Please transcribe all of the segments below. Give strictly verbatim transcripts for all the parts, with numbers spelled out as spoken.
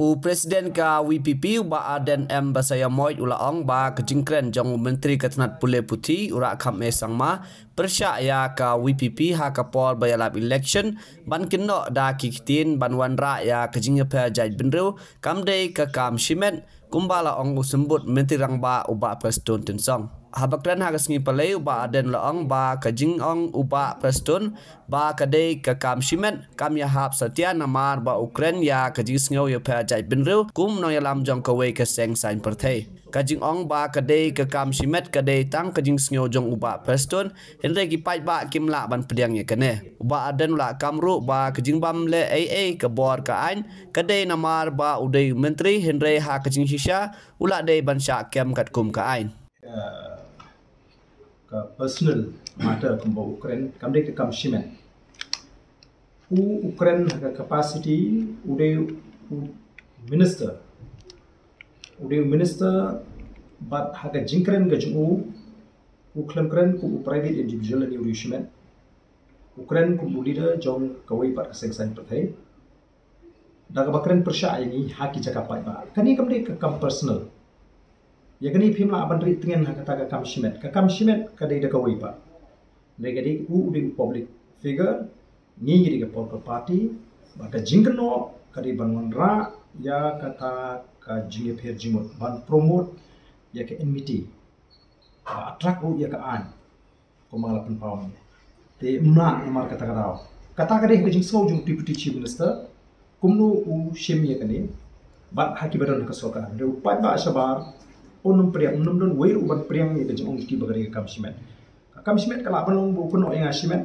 U President ka V P P, u Bah Ardent M Basaiawmoit, u la ong ba ka jingkren jong u Myntri ka tnat pule puthi, u Rahkham A Sangma, pyrshah ïa ka V P P ha ka por ba ïalap election, ban kynnoh da ki ktien ban wanrah ïa ka jingïapher jaitbynriew, kam dei ka kam shimet, kumba la ong u Symbud Myntri Rangbah, u Bah Prestone Tynsong. Haba kren ha ka sngi Palei, u Bah Ardent la ong ba ka jingong u Bah Prestone ba ka dei ka kam shimet, kam ïahap satia namar ba u kren ïa ka jingsngew ïapher jaitbynriew kum nongïalam jong kawei ka seng saiñ pyrthei. Ka jingong ba ka dei ka kam shimet ka dei tang ka jingsngew jong u Bah Prestone, hynrei ki paidbah kim lah ban pdiang ïa kane. U Bah Ardent u la kam ruh ba ka jingbym leh ei ei ka bor ka aiñ ka dei namar ba u dei u Myntri, hynrei ha ka jingshisha u la dei ban shah kem katkum ka aiñ. Ka personal matter kumba u kren, kam dei ka kam shimet. U, u kren ha ka capacity, u dei u minister. U dei u minister, bad ha ka jingkren ka jong u, u khlem kren kum u private individual lane u dei u shimet. U kren kum u leader jong kawei pat ka seng saiñ pyrthei. Da kaba kren pyrshah ïa ngi ha ki jaka paidbah. Kane kam dei ka kam personal. Ïa kane phim lah ban rieh tngen ha kata ka kam shimet. Ka kam shimet ka dei da kawei pat. Hynrei ka dei u, u dei u public figure, ngi ngi dei ka political party, bad ka jingkynnoh ka dei ban wanrah ïa kata ka jingïapher jingmut, ban promote ïa ka enmity, ba attract ruh ïa ka aiñ. Kumba la pynpaw mynne. Te ym lah namar kata ka daw. Kata ka dei ka jingsngew jong u Deputy Chief Minister, kumno u shim ïa kane, bad ha kiba don ha ka sorkar. Hynrei u paidbah shabar, un ym pdiang, un ym don wei ruh ban pdiang ïa ka jingong jong ki ba ka dei ka kam shimet. Ka kam shimet ka lah ban long ba u kynnoh ïa nga shimet.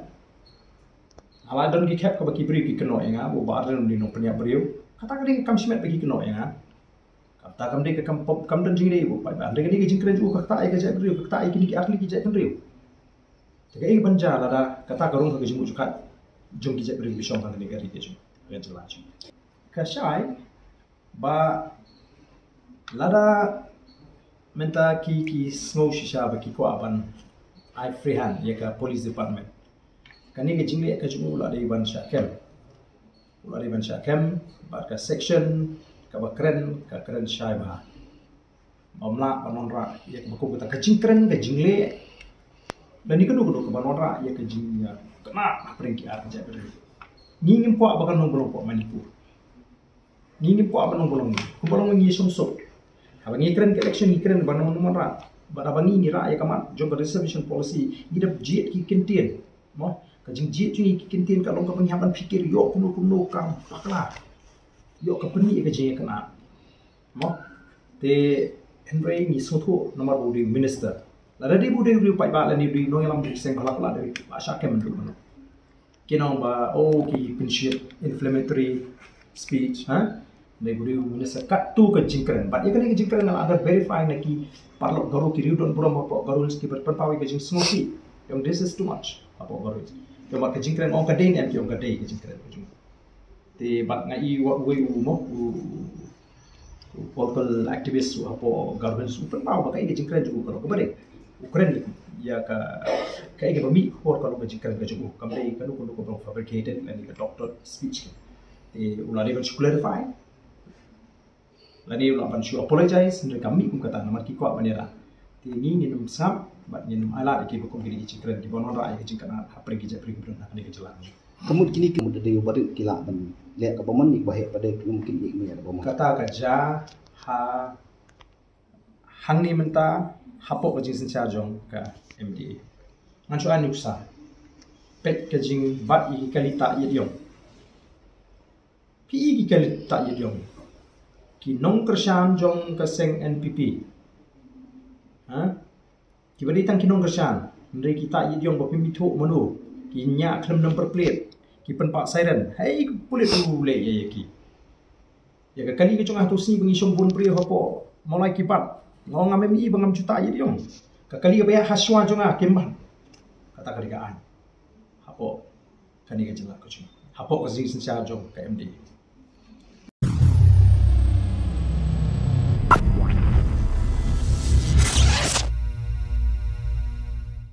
Nga la don ki khep kaba ki briew ki kynnoh ïa nga, ba u Bah Ardent u dei u nongpynïap briew. Kata ka dei ka kam shimet ba ki kynnoh ïa nga. Kata kam dei ka kam pop, kam don jingleh ba u paidbah. Hynrei ka dei ka jingkren jong u ka ktah ïa ka jaitbynriew, ka ktah ïa kine ki ar tylli ki jaitbynriew. Te kaei ban jia lada kata ka rung ha ka jingmut jingpyrkhat jong ki jaitbynriew kiba shong ha kane ka ri ka jong, ka jylla jong. Ka shai ba lada mynta ki, ki sngew shisha ba ki kwah ban ai free hand ïa ka police department, kane ka jingleh ka jong u la dei ban shah kem. U la dei ban shah kem bad ka section kaba kren, ka kren shai bha. Bym lah ban wanrah ïa kaba kum kata ka jingkren, ka jingleh, lane kano kano kaba wanrah ïa ka jingkynnoh hapdeng ki ar ki jaitbynriew. Ngi ngim kwah ba kan long ba long pok Manipur. Ngi ngim kwah ba long ba long ngi. Kumba long ngi shong suk. Haba ngi kren ka election ngi kren ba long ngi wanrah. Bad haba ngi ngi rah ïa ka mat jong ka reservation policy, ngi dep jied ki kyntien. Mo, ka jingjied jong ngi ki kyntien ka long kaba ngi hap ban pyrkhat ïoh kumno kumno kam bakla. Ïoh ka pynmih ïa ka jingïakynad. Mo, te hynrei ngi sngewthuh namar ba u dei u minister. Lada dei ba u dei u paidbah lane u dei u nongïalam jong ki seng bhalang, la dei ba shah kem mynta mynta. Ki nong ba, oh, ki pynshit, inflammatory speech, ha? Dei ba u dei u minister, katto ka jingkren. Bad ïa kane ka jingkren nga la verify na ki paralok Garo, ki riew don burom hapoh Garo Hills, kiba pynpaw ïa ka jingsngewsih. Ki ong this is too much hapoh Garo Hills. Ki ong ba ka jingkren, ong ka dei ne em, ki ong ka dei ka jingkren ka jong u. Te bad nga i wat wei u mo, u, u political activist u hapoh Garo Hills u pynpaw ba kaei ka jingkren jong u ka long kaba dei. U kren ïa ka, kaei kaba mih ka por ka long ka jingkren ka jong u. Kam dei kano kano kaba fabricated lane ka doctored speech. Te u la dei ban shu clarify. Lane u lah ban shu apologize, hynrei kam mih kum kata namar ki kwah ban ïarap. Te ngi ngin ym sngap bad ngin ym ailad ïa kiba kum kine ki jingkren kiba wanrah ïa ka jingkynad hapdeng ki jaitbynriew kiba don ha kane ka jylla. Ka mut kine ki mut da dei u barit ki lah ban leh kaba mon, ïa kaba heh pat de ki mut kin ïa kaba mon. Kata ka jia ha hangne mynta hapoh ka jingsynshar jong ka M D A. Ngan shu ai nuksa. Peit ka jingbat ïa ki kali ta ïa diong. Phi i ki kali ta ïa diong, ki nongkyrshan jong ka seng N P P. Ha? Kiba dei tang ki nongkyrshan, hynrei ki ta ïa diong ba phim ithuh mano, ki ñiah khlem number plate, ki pynpah siren. Hei, ka pulit u leh ïa ki. Ïa ka kali ka jong nga ha tu sngi ba ngi shong bun briew hapoh Mawlai ki bat. Nga ong ngam i ba ngam ju ta ïa diong. Ka kali kaba ïa ha shuwa jong nga kim bat. Kata ka dei ka aiñ. Hapoh kane ka jylla ka jong, hapoh ka jingsynshar jong ka M D A.